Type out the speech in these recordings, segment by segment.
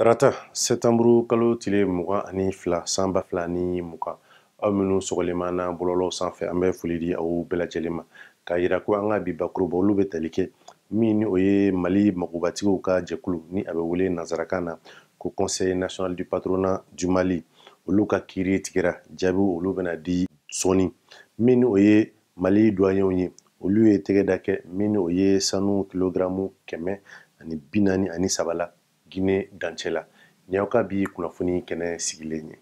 Tarata septembre kalo tile 22 san 2020 aw minnu sɔgɔlen b'an na bɔlɔlɔ sanfɛ, an bɛ foli di aw bɛɛ lajɛlen ma k'a yira ko an ka bi bakuruba olu bɛ tali kɛ min ni o ye Mali magobatigiw ka jɛkulu ni a bɛ wele nansarakan na ko Conseil national du patronat du Mali, olu ka kiiri tigɛra, jaabiw olu bɛna di sɔɔni. Min ni o ye Mali douaniers ye, olu ye tɛgɛ da kɛ min ni o ye sanu kilogaramu 143 la Guinée dancɛ la. Nin y'aw ka bi kunnafoni kɛnɛ sigilen ye.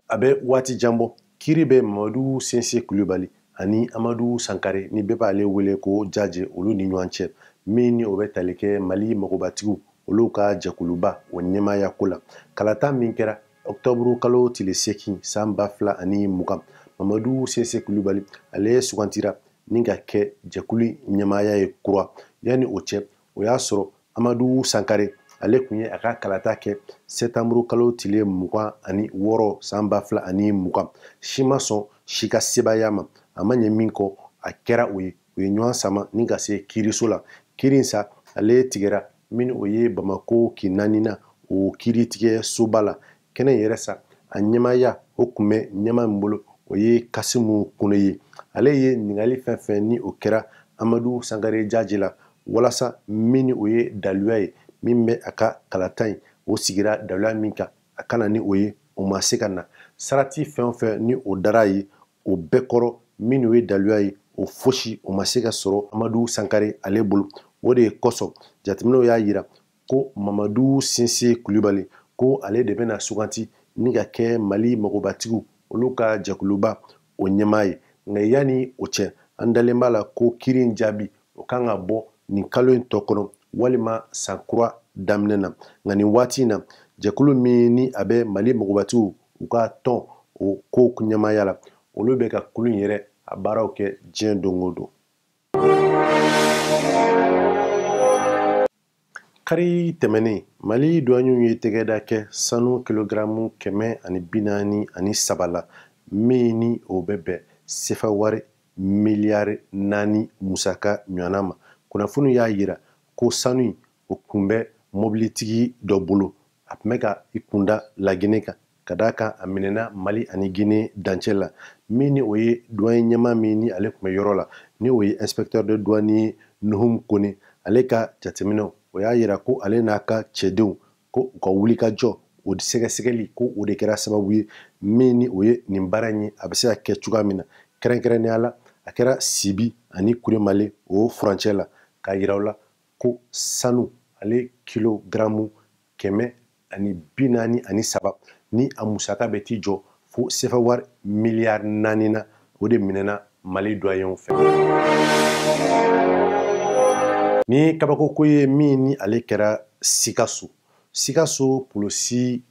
A bɛ waati jan bɔ, kiiri bɛ Mamadu Sinse Kulubali ani Amadu Sankare ni bɛɛ b'ale wele ko Jaje olu ni ɲɔgɔn cɛ, min ni o bɛ tali kɛ Mali magobatigiw olu ka jɛkuluba o ɲɛmaaya ko la. Kalata min kɛra octobre kalo tile 8 san 2020, Mamadu Sinse Kulubali ale sugantira ni ka kɛ jɛkulu ɲɛmaaya ye kura. Yanni o cɛ, o y'a sɔrɔ Amadu Sankare ale tun ye a ka kalata kɛ septembre kalo tile 26 san 2020. Si ma sɔn si ka sebaaya ma, a ma ɲɛ min kɔ a kɛra o ye. U ye ɲɔgɔn sama ni ka se kiiriso la. Kiiri in sa ale tigɛra min o ye Bamako kin naani na o kiiritigɛ soba la. Kɛnɛ yɛrɛ sa a ɲɛmaaya o tun bɛ ɲɛmaa min bolo o ye Kasimu Kone ye. Ale ye ɲininkali fɛn fɛn ni o kɛra Amadu Sankare Jaje la walasa min ni o ye daluya ye min bɛ a ka kalata in o sigira daluya min kan a ka na ni o ye, o ma se ka na. Sarati fɛn o fɛn ni o dara ye o bɛɛ kɔrɔ min o ye daluya ye o fosi o ma se ka sɔrɔ Amadu Sankare ale bolo. O de kosɔn jateminɛw y'a yira ko Mamadu Sinse Kulubali ko ale de bɛna suganti ni ka kɛ Mali magobatigiw olu ka jɛkuluba o ɲɛmaa ye. Nka yanni o cɛ, an dalen b'a la ko kiiri in jaabi o kan ka bɔ nin kalo in tɔ kɔnɔ walima san kura daminɛ na. Nka nin waati in na, jɛkulu min ni a bɛ Mali magobatigiw u ka tɔn o ko ɲɛmaaya la, olu bɛ ka kulu in yɛrɛ a baaraw kɛ diɲɛ don o don. Kari tɛmɛnen, Mali douaniers ye tɛgɛda kɛ sanu kilogaramu 143 la, min ni o bɛ bɛn sefa wari miliyari 4 musaka ɲɔgɔnna ma. Kunnafoniw y'a yira ko sanu in o tun bɛ mobilitigi dɔ bolo, a tun bɛ ka i kunda Laginɛ kan ka d'a kan a minɛna Mali ani Guinée dancɛ la. Min ni o ye douane ɲɛmaa min ni ale tun bɛ yɔrɔ la, ni o ye inspecteur de douane Nuhum Kone, ale ka jateminɛw o y'a yira ko ale n'a ka cɛdenw ko u ka wulikajɔ o sɛgɛsɛgɛli ko o de kɛra sababu ye min ni o ye nin baara in ye a bɛ se ka kɛ cogoya min na. Kɛrɛnkɛrɛnnenya la, a kɛra Sibi ani Kuremale o furancɛ la, k'a yira u la ko sanu ale kilogaramu 143 ni a musaka bɛ t'i jɔ fo sefa wari miliyari 4 na, o de minɛna Mali douaniers fɛ. Ni kabako ko ye min ni ale kɛra Sikaso, Sikaso polisi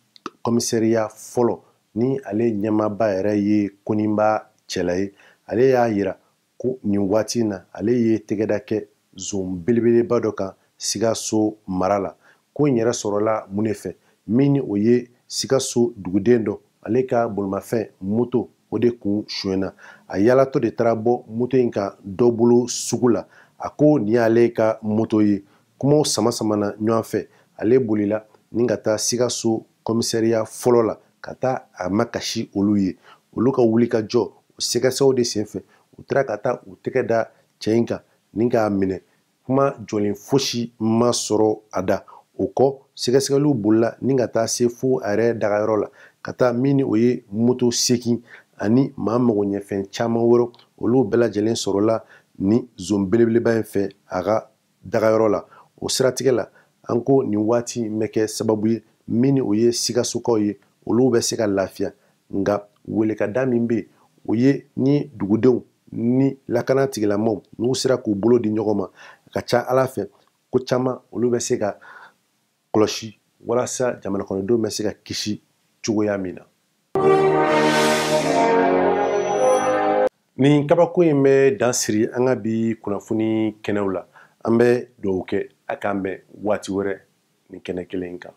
commissariat fɔlɔ ni ale ɲɛmaaba yɛrɛ ye Koninba Cɛla ye, ale y'a yira ko nin waati in na ale ye tɛgɛda kɛ zon belebeleba dɔ kan Sikaso mara la. Ko in yɛrɛ sɔrɔla mun de fɛ? Min ni o ye Sikaso duguden dɔ, ale ka bolimafɛn moto o de kun sonyɛna. A yalatɔ de taara bɔ moto in kan dɔ bolo sugu la. A ko nin y'ale ka moto ye. Kumaw sama samana ɲɔgɔn fɛ, ale bolila ni ka taa Sikaso commissariat fɔlɔ la ka taa a makasi olu ye. Olu ka wulikajɔ o sɛgɛsɛgɛw de senfɛ, u taara ka taa u tɛgɛ da cɛ in kan ni k'a minɛ. Kuma jɔlen fosi ma sɔrɔ a da. O kɔ, sɛgɛsɛgɛliw bolila ni ka taa se fo a yɛrɛ dagayɔrɔ la, ka taa min ni o ye moto 8 ani maa magoɲɛfɛn caman wɛrɛ, olu bɛɛ lajɛlen sɔrɔla ni zon belebeleba in fɛ a ka dagayɔrɔ la. O siratigɛ la, an ko nin waati in bɛ kɛ sababu ye min ni o ye Sikasokaw ye, olu bɛ se ka lafiya. Nka welekada min bɛ yen, o ye ni dugudenw ni lakana tigilamɔgɔw n'u sera k'u bolo di ɲɔgɔn ma, a ka ca Ala fɛ ko caman olu bɛ se ka kɔlɔsi walasa jamana kɔnɔdenw bɛ se ka kisi cogoya min na. Nin kabako in bɛ dan siri an ka bi kunnafoni kɛnɛw la. An bɛ dugawu kɛ a k'an bɛn waati wɛrɛ nin kɛnɛ kelen in kan.